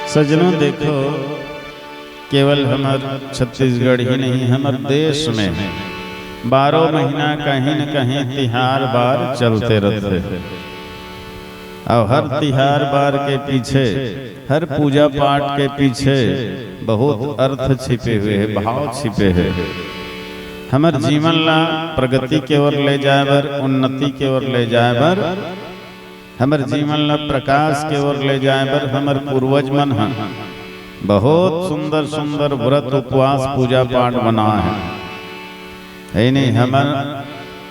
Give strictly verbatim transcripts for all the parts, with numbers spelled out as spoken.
सज्जनों, देखो, केवल हमर छत्तीसगढ़ ही नहीं, हमर देश में बारह महीना कहीं न कहीं तिहार बार चलते रहते हैं। और हर तिहार बार के पीछे, हर पूजा पाठ के पीछे बहुत अर्थ छिपे हुए हैं, भाव छिपे हैं। हमर जीवन ला प्रगति के ओर ले जाए बर, उन्नति के ओर ले जाए बर, हमर जीवन ला प्रकाश के ओर ले जाए बर हमर पूर्वज मन ह बहुत सुंदर सुंदर व्रत, उपवास, पूजा पाठ बनाए हे। हे नहीं, हमर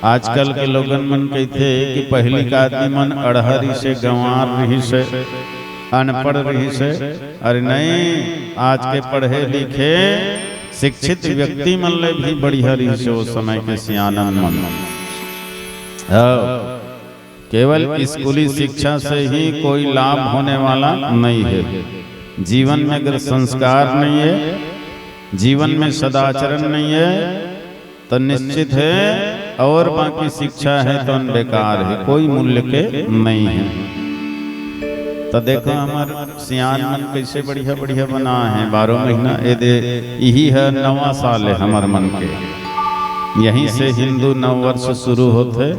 आजकल के लोगन मन कहिथे कि पहिली का आदमी मन अड़हर रिहिसे, गंवार रिहिसे, अनपढ़ रिहिसे। अरे नहीं, आज के पढ़े लिखे शिक्षित व्यक्ति मन ले भी बढ़िया रिहिसे ओ समय के सियानन मन। हाँ। केवल स्कूली शिक्षा से ही कोई लाभ होने वाला नहीं है। जीवन में अगर संस्कार नहीं है, जीवन में सदाचरण नहीं है, तो निश्चित है और बाकी शिक्षा है तो बेकार है, कोई मूल्य के नहीं है। तो देखो, हमर सियान मन कैसे बढ़िया बढ़िया बना है बारह महीना। ए दे, यही है नवा साल है हमर मन के, यहीं से हिंदू नववर्ष शुरू होते।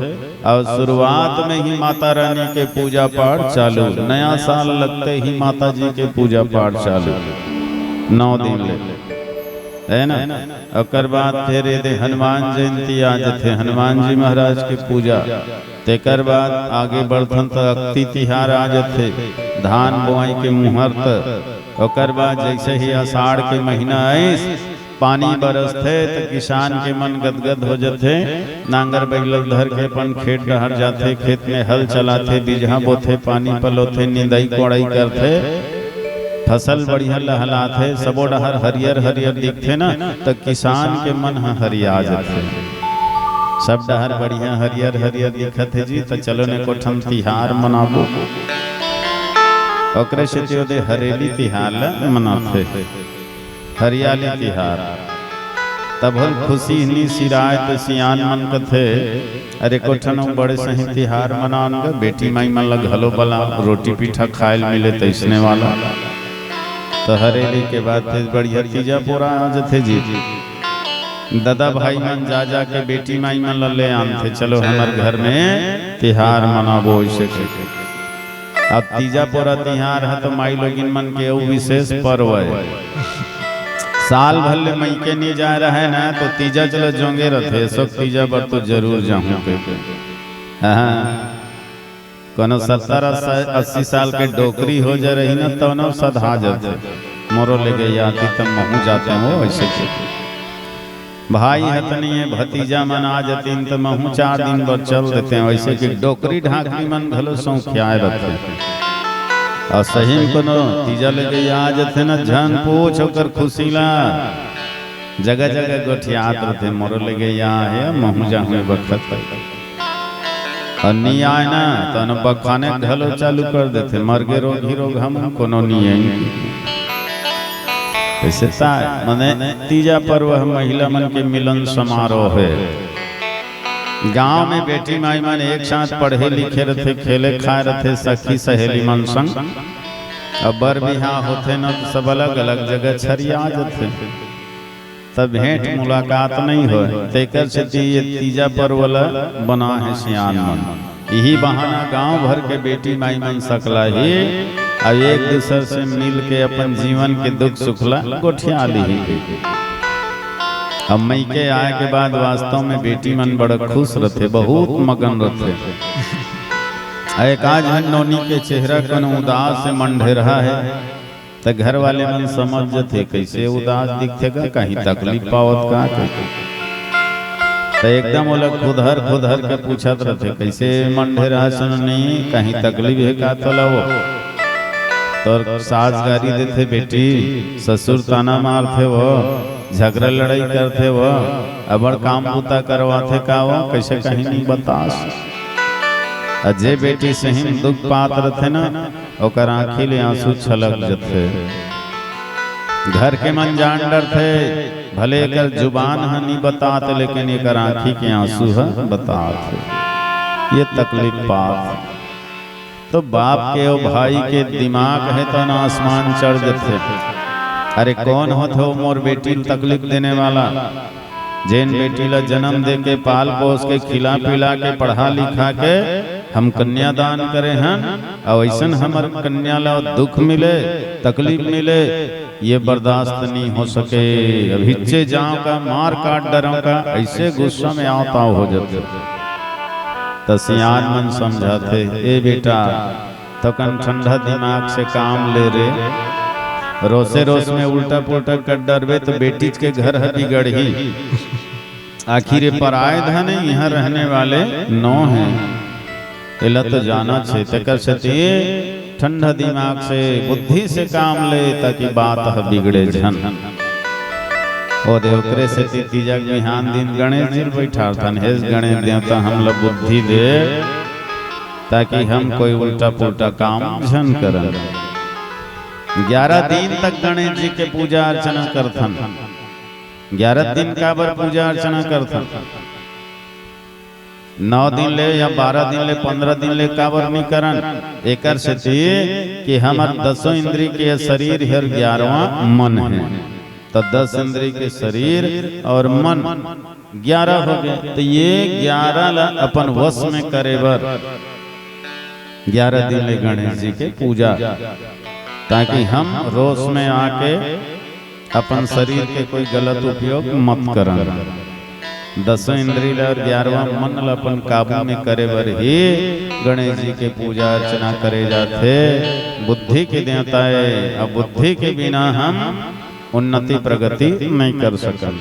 और शुरुआत में ही माता रानी के पूजा पाठ चालू, नया साल लगते ही माता जी के पूजा पाठ चालू, नौ दिन ले, है ना। ओकर बाद फिर ये दे हनुमान जयंती आ जथे, हनुमान जी महाराज के पूजा। तेकर बाद आगे बढ़थन त अक्ति तिहार आ जथे, धान बोआई के मुहूर्त। ओकर बाद जैसे ही आषाढ़ के महीना आइस, पानी बरसथे त किसान के मन गदगद हो जथे। नांगर बैल धर के अपन खेत डहर जाथे, खेत में हल चलाथे, बिजहा बोथे, पानी पलोथे, निंदाई कोड़ाई करथे। फसल बढ़िया लहलाथे, सबो डहर हरियर हरियर दिखथे ना, त किसान के मन ह हरिया जथे। सब डहर बढ़िया हरियर हरियर दिखत हे जी, त चलो ने कोठन तिहार मनाबो। ओकरे सेती ओदे हरेली तिहार ल मनाथे। हरियाली तिहार। तब हम खुशी हनी सिराय त सियान मन कथे, "अरे कोठन बड़े सही तिहार मनान ग, बेटी माई मन ल घलो बला, रोटी पीठा खायल मिले तैसने वाला।" तो हरेली के बाद फिर बढ़िया तीजा पोरा आ जथे जी। दादा भाई मन जा जा के बेटी माई मन ल ले आनथे, "चलो हमर घर में तिहार मनाबो," ऐसे करके। अब तीजा पोरा तिहार ह तो माई लोगिन मन के अउ विशेष पर्व हे। साल भर ले मइके नी जाए रहय ना, तो तीजा चलो जोंगे रथे, "एसो तीजा बर तो जरूर जाहूं," कहिके। हाँ, कोनो सत्तर अस्सी साल के डोकरी हो जा रही ना, तौनो सधा जाथे, "मोरो ले गई आती त महूं जाते हो," ऐसे के। भाई हतनी हे, भतीजा मन आ जतिन त महूं चार दिन बर चल देते हैं, वैसे कि डोकरी ढाकरी मन घलो सौंखियाए रथे। अउ सही म कोनो तीजा ले गई आ जथे न, झन पूछ ओकर खुशी ला। जगह जगह गोठियात रथे, "मोरो ले गई आ हे, महूं जाहूं ए बखत।" अउ नी आय ना, त न बखाने घलो चालू कर देथे, "मरगे रोग ही रोग, हम कोनो नी आइन।" ऐसे ताय, माने तीजा पर्व ह महिला मन के मिलन समारोह हे। गांव में बेटी माई मन एक साथ पढ़े लिखे रथे, खेले खाए रथे, सखी सहेली मन संग। अब बर बिहाव होथे न, त सब अलग-अलग जगह छरिया जथे। त भेंट मुलाकात नइ होय। तेकर सेती ये तीजा पर्व ल बना हे सियान मन। इही बहाना गांव भर के बेटी माई मन सकलाही, अउ एक दूसर से मिल के अपन जीवन के दुख सुख ल गोठिया लिही। अब मइके आए के बाद वास्तव में बेटी मन बड़ खुश रथे, बहुत मगन रथे। एक आध झन नोनी के चेहरा कोनो उदास से मंढेरहा हे, त घर वाले मन समझ जथे, "कइसे उदास दिखथे गा, कहीं तकलीफ पावत का?" कहिके। त एकदम ओला खुदहर खुदहर के पूछत रथे, "कइसे मंढेरहा नोनी, कहीं तकलीफ हे का तोला वो? तोर सास गारी देथे बेटी, ससुर ताना मारथे वो, झगरा लड़ाई करथे वो, अबड़ काम बूता करवाथे का वो, कइसे कहीं नी बतास?" अ जे बेटी सही म दुख पात रथे ना, ओकर आँखी ले आंसू छलक जथे। घर के मन जान डरथे, भले एकर जुबान ह नी बतात, लेकिन एकर आँखी के आंसू ह बतात हे। ये तकलीफ पात। तो बाप के अउ भाई के दिमाग हे त न आसमान चढ़ जथे। अरे कोन होथे ओ मोर बेटी ल तकलीफ देने वाला? जेन बेटी ला जन्म दे के, पाल पोस के, खिला पिला के, पढ़ा लिखा के हम कन्यादान करे हन, अउ अइसन हमर कन्या ला दुख मिले, तकलीफ मिले, ये बर्दाश्त नहीं हो सके। अभिच्चे जांव का, मार काट डरंव का, अइसे गुस्सा में आव ताव हो जथे। त सियान मन समझाथे, ए बेटा, थोकन ठंडा दिमाग से काम ले रे। रोसे रोस में उल्टा पुल्टा कर डरबे त बेटीच के घर ह बिगड़ही। आखिर ये पराए धन हे, इहाँ रहने वाले नो हे। एला तो जाना छे, तेकर सेती ठंडा दिमाग से, बुद्धि से काम ले, ताकि बात ह बिगड़े झन। ओ दे, ओकरे सेती तीजा के बिहान दिन गणेश जी ल बइठारथन, हे गणेश देवता, हमला बुद्धि दे, ताकि हम कोई उल्टा पुल्टा काम झन करन। ग्यारह दिन तक गणेश जी के पूजा अर्चना करथन। ग्यारह दिन काबर पूजा अर्चना करथन? नौ दिन ले या बारह दिन ले, पन्द्रह दिन ले काबर नहीं करन? एकर सेती कि हमर दसों इंद्री के शरीर हर ग्यारहवां मन हे। त दस इंद्री के शरीर अउ मन ग्यारह हो गे। त ये ग्यारह ला अपन वश में करे बर ग्यारह दिन ले गणेश जी के पूजा, ताकि हम रोस में आके अपन शरीर के कोई गलत उपयोग मत करन। दसों इंद्री ला अउ ग्यारहवां मन ला अपन काबू में करे बर ही गणेश जी के पूजा अर्चना करे जाथे। बुद्धि के देवता हे, अब बुद्धि के बिना हम उन्नति प्रगति नहीं कर सकन।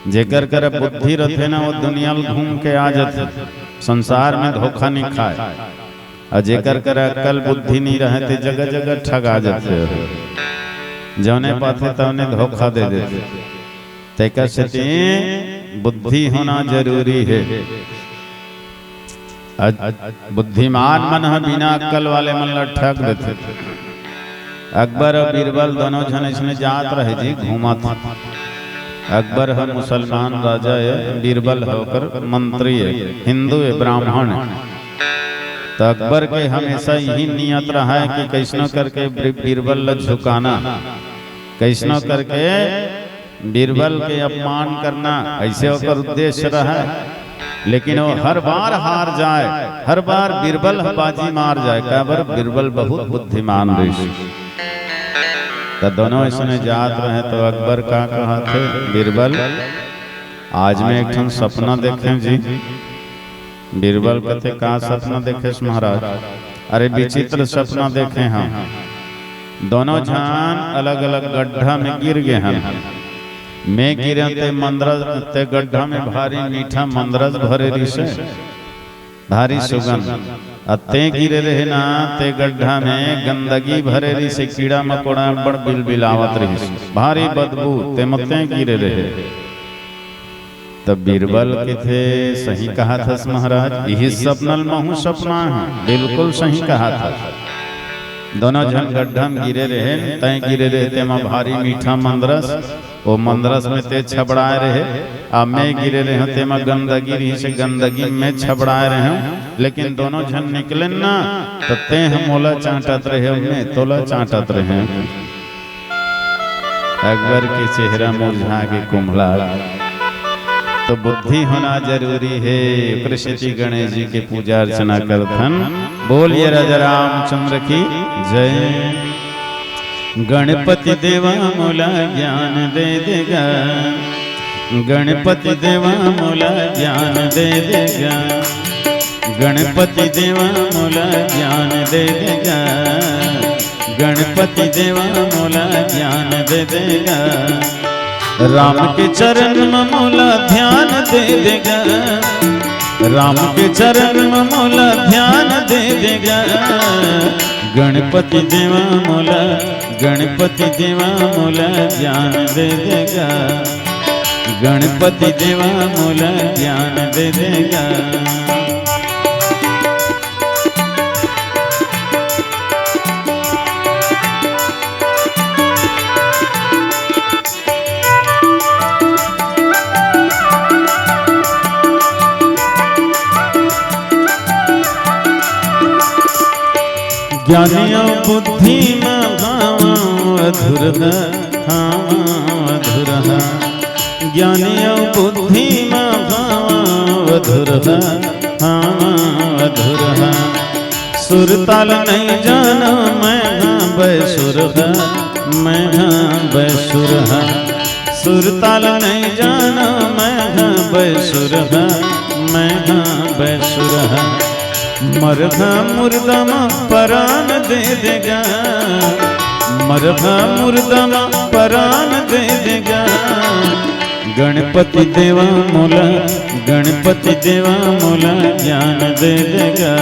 जेकर करा बुद्धि रथे ना, वो दुनिया ल घूम के आ जाथे, संसार में धोखा नहीं खाए। अउ जेकर करा अक्कल बुद्धि नहीं रहे, ते जगह जगह ठगा जाथे, जौने पाथे तौने धोखा दे देथे। तेकर सेती बुद्धि होना जरूरी हे। अ-, बुद्धिमान मन ह बिना अक्कल वाले मन ल ठग देथे। अकबर अउ बीरबल दोनों झन अइसने जात रहे जी, घूमत। अकबर ह मुसलमान राजा ए, बीरबल ह ओकर मंत्री ए, हिंदू ए, ब्राह्मण ए। त अकबर के हमेशा यही नियत रहा है कि कइसनो करके बी-, बीरबल ल झुकाना, कइसनो करके बीरबल के अपमान करना, अइसे ओकर उद्देश्य रहा। लेकिन वो हर बार हार जाए, हर बार बीरबल ह बाजी मार जाए, काबर बीरबल बहुत बुद्धिमान रहिस। त दोनों अइसने जात रहे, त अकबर का कहाथे, बीरबल, आज मैं एक ठन सपना देखें जी। बीरबल कथे, "का सपना देखेस महाराज?" "अरे, विचित्र सपना देखे हंव। दोनों झन अलग-अलग गड्ढा में गिर गे हन। मैं गिरेंव ते मंदरस, ते गड्ढा में भारी मीठा मंदरस भरे रिहिसे, भारी सुगंध। अउ ते गिरे रहे ना, ते गड्ढा में गंदगी भरे रिहिसे, कीड़ा मकोड़ा बड़ बिलबिलावत रिहिसे, भारी बदबू, ते म ते गिरे रहे।" त बीरबल कथे, "सही कहाथस महाराज, इही सपना ल महूं सपनाए हंव, बिल्कुल सही कहाथस। दोनों झन गड्ढा म गिरे रहे, तैं गिरे रहे तेमा भारी मीठा मंदरस, ओ मंदरस में ते छबड़ाए रहे, अउ मैं गिरे रहेंव तेमा गंदगी रिहिसे, गंदगी में छबड़ाए रहेंव, लेकिन दोनों झन निकलेन ना, त ते ह मोला चांटत रहे, मैं तोला चांटत रहेंव।" अकबर के चेहरा मुरझा के कुम्हला। त बुद्धि होना जरूरी हे, ओकरे सेती गणेश जी के पूजा अर्चना करथन। बोलिए राजा रामचंद्र की जय। गणपति देवा मोला ज्ञान दे दे गा, गणपति देवा मोला ज्ञान दे दे गा, गणपति देवा मोला ज्ञान दे दे गा, गणपति देवा मोला ज्ञान दे दे गा। राम के चरण म मोला ध्यान दे दे गा। राम के चरण म मोला ध्यान दे दे गा। गणपति देवा मोला, गणपति देवा मोला ज्ञान दे दे गा। गणपति देवा मोला ज्ञान दे दे गा। ज्ञानी अउ बुद्धि म भावंव अधुरहा, हावंव अधुरहा। ज्ञानी अउ बुद्धि म भावंव अधुरहा, हावंव अधुरहा। सुरताल नइ जानंव मैं हा बैसुरहा, मैं हा बैसुरहा। सुरताल नइ जानंव मैं हा बैसुरहा, मैं हा बैसुरहा। मरहा मुरदा म परान दे दे गा, मरहा मुरदा म परान दे दे गा। गणपति देवा मोला, गणपति देवा मोला ज्ञान दे दे गा।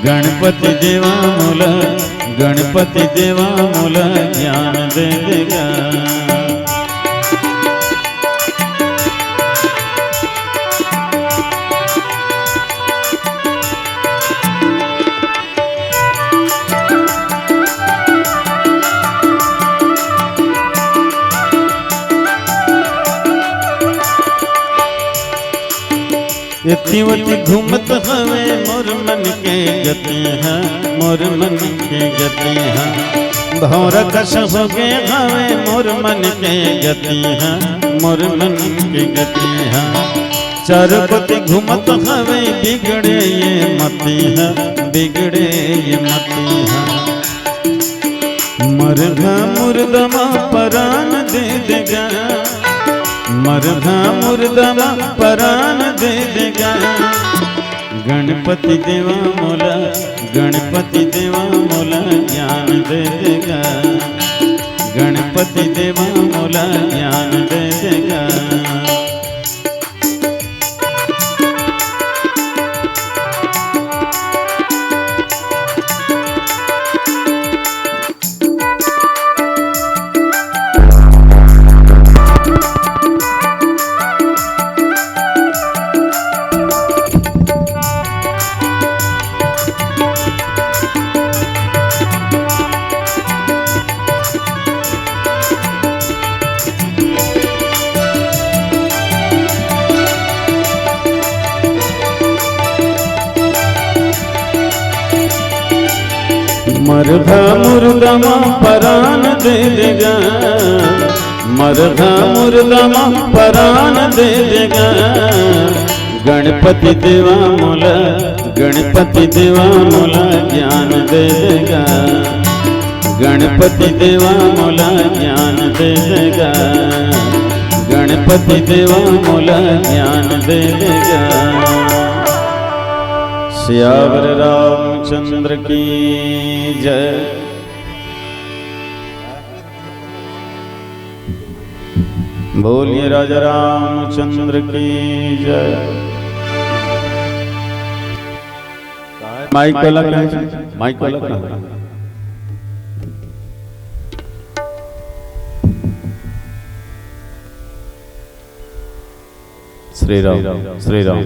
गणपति देवा मोला, गणपति देवा मोला ज्ञान दे दे गा। एती ओती घूमत हवे मोर मन के गति हा, मोर मन के गति हा। भौंरा कस होगे हवे मोर मन के गति हा, मोर मन के गति हा। चारों कोती घूमत हवे बिगड़े ये मति हा, बिगड़े ये मति हा। मरहा मुरदा म परान दे दे गा, मरहा मुरदा म परान दे दे गा। गणपति देवा मोला, गणपति देवा मोला ज्ञान दे दे गा। गणपति देवा मोला ज्ञान दे दे गा। मरहा मुरदा म परान दे दे गा, मरहा मुरदा म परान दे दे गा। गणपति देवा मोला, गणपति देवा मोला ज्ञान दे दे गा। गणपति देवा मोला ज्ञान दे दे गा। गणपति देवा मोला ज्ञान दे दे गा। सियावर रामचंद्र की जय। बोलिए राजा रामचंद्र की जय। माइक वाला कहाँ है? माइक वाला कहाँ है? श्री राम, श्री राम। गला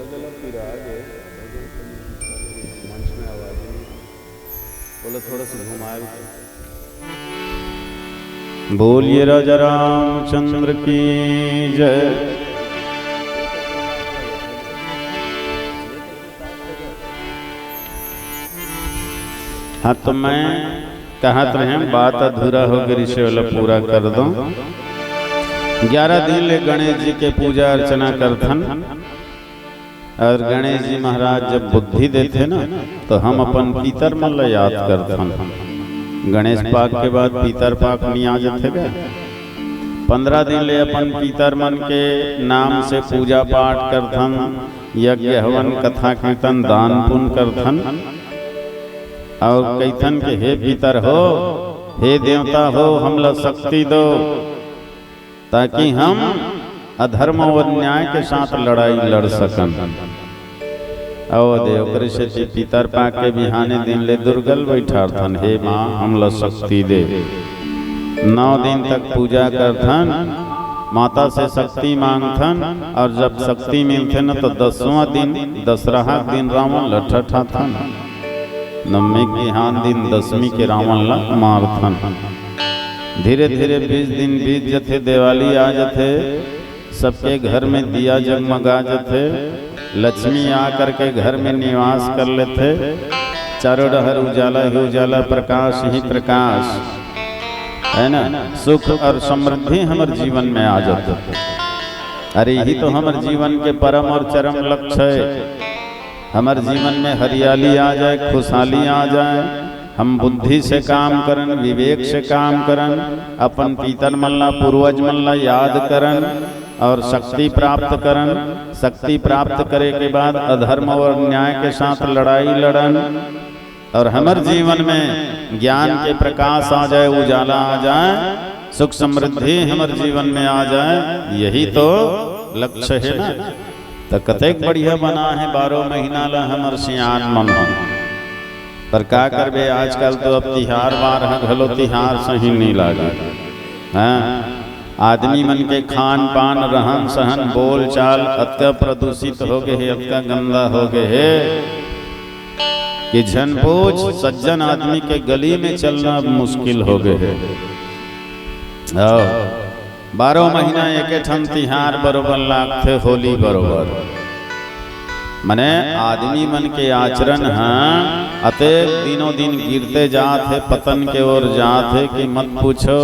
गला पिरा गे, मंच में आवाज नहीं। बोलो, थोड़ा सा घुमाए भी। बोलिए राजा रामचंद्र की जय। हाँ, तो मैं कहत रहें, बात अधूरा हो गे रिहिसे, ओला पूरा कर दो। ग्यारह दिन ले गणेश जी के पूजा अर्चना करथन, और गणेश जी महाराज जब बुद्धि देथे ना, तो हम अपन पितर मन ला याद करथन। गणेश पाक के बाद पितर पाक नइ आ जाथे का? पंद्रह दिन ले अपन पितर मन के नाम से पूजा पाठ करथन, यज्ञ हवन, कथा कीर्तन, दान पुण्य करथन, और कहिथन के, "हे पितर हो, हे देवता हो, हमला शक्ति दो, ताकि हम अधर्म और अन्याय के साथ लड़ाई लड़ सकन।" अउ दे, ओकरे सेती पितर पाक के बिहाने दिन ले दुर्गल बैठारथन, "हे माँ, हमला शक्ति दे।" नौ दिन तक पूजा करथन, माता से शक्ति मांगथन, और जब शक्ति मिलथे न, तो दसवां दिन, दशहरा के दिन रावण ल ठठाथन। नवमी के बिहान दिन दसमी के रावण ला मारथन। धीरे-धीरे बीस दिन बीत जथे, दिवाली आ जथे, सबके घर में दिया जगमगा जथे। लक्ष्मी आ करके घर में निवास कर लेथे। चारों डहर उजाला ही उजाला, प्रकाश ही प्रकाश, है ना? सुख और समृद्धि हमर जीवन में आ जाथे। अरे, यही तो हमर जीवन के परम और चरम लक्ष्य है। हमर जीवन में हरियाली आ जाए, खुशहाली आ जाए, हम बुद्धि से काम करन, विवेक से काम करन, अपन पीतर मन ला, पूर्वज मन ला याद करन और शक्ति प्राप्त करन। शक्ति प्राप्त करे के बाद अधर्म और अन्याय के साथ लड़ाई लड़न और हमर जीवन में ज्ञान के प्रकाश आ जाए, उजाला आ जाए, सुख समृद्धि हमर जीवन में आ जाए, यही तो लक्ष्य है ना। त कतेक बढ़िया बना है बारह महीना ला हमर सियान मन। पर का करबे, आजकल तो अब तिहार बार ह घलो तिहार सही नहीं लागे। हाँ, आदमी मन के खान पान, रहन सहन, बोल चाल अतका प्रदूषित हो गए हे, अतका गंदा हो गए हे कि झन पूछ, सज्जन आदमी के गली में चलना अब मुश्किल हो गए हे। आओ, बारह महीना एके ठन तिहार बरोबर लागथे, होली बरोबर। मने आदमी मन के आचरण ह अतेक दिनों दिन गिरते जात हे, पतन के ओर जात हे कि मत पूछो।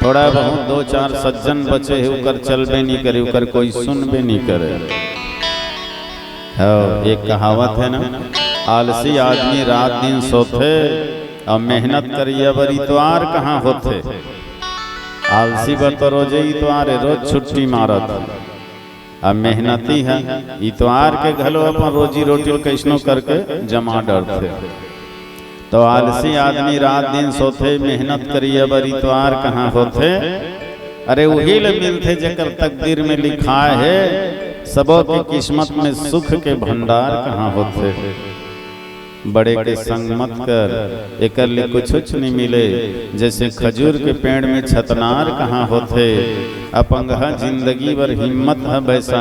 थोड़ा बहुत दो चार सज्जन बचे हे, उकर चलबे नहीं करे, उकर कोई सुनबे नहीं करे। हो, एक कहावत है ना, आलसी आदमी रात दिन सोथे और मेहनत करिया बर इतवार कहाँ होथे। आलसी बर तो रोजे इतवार है, रोज छुट्टी मारत है। अब मेहनती है, इतवार के घलो अपन रोजी रोटी ल कइसनो करके जमा डरथे। तो आलसी आदमी रात दिन सोथे, मेहनत करिया बर इतवार कहाँ होथे। अरे, उही ले मिलथे जेकर तकदीर में लिखाय हे, सबो के किस्मत में सुख के भंडार कहाँ होथे। बड़े के संग मत कर, एकर ले कुछुच नहीं मिले। जैसे खजूर के पेड़ में छतनार कहाँ होथे, अपंगहा जिंदगी बर हिम्मत ह बैसाख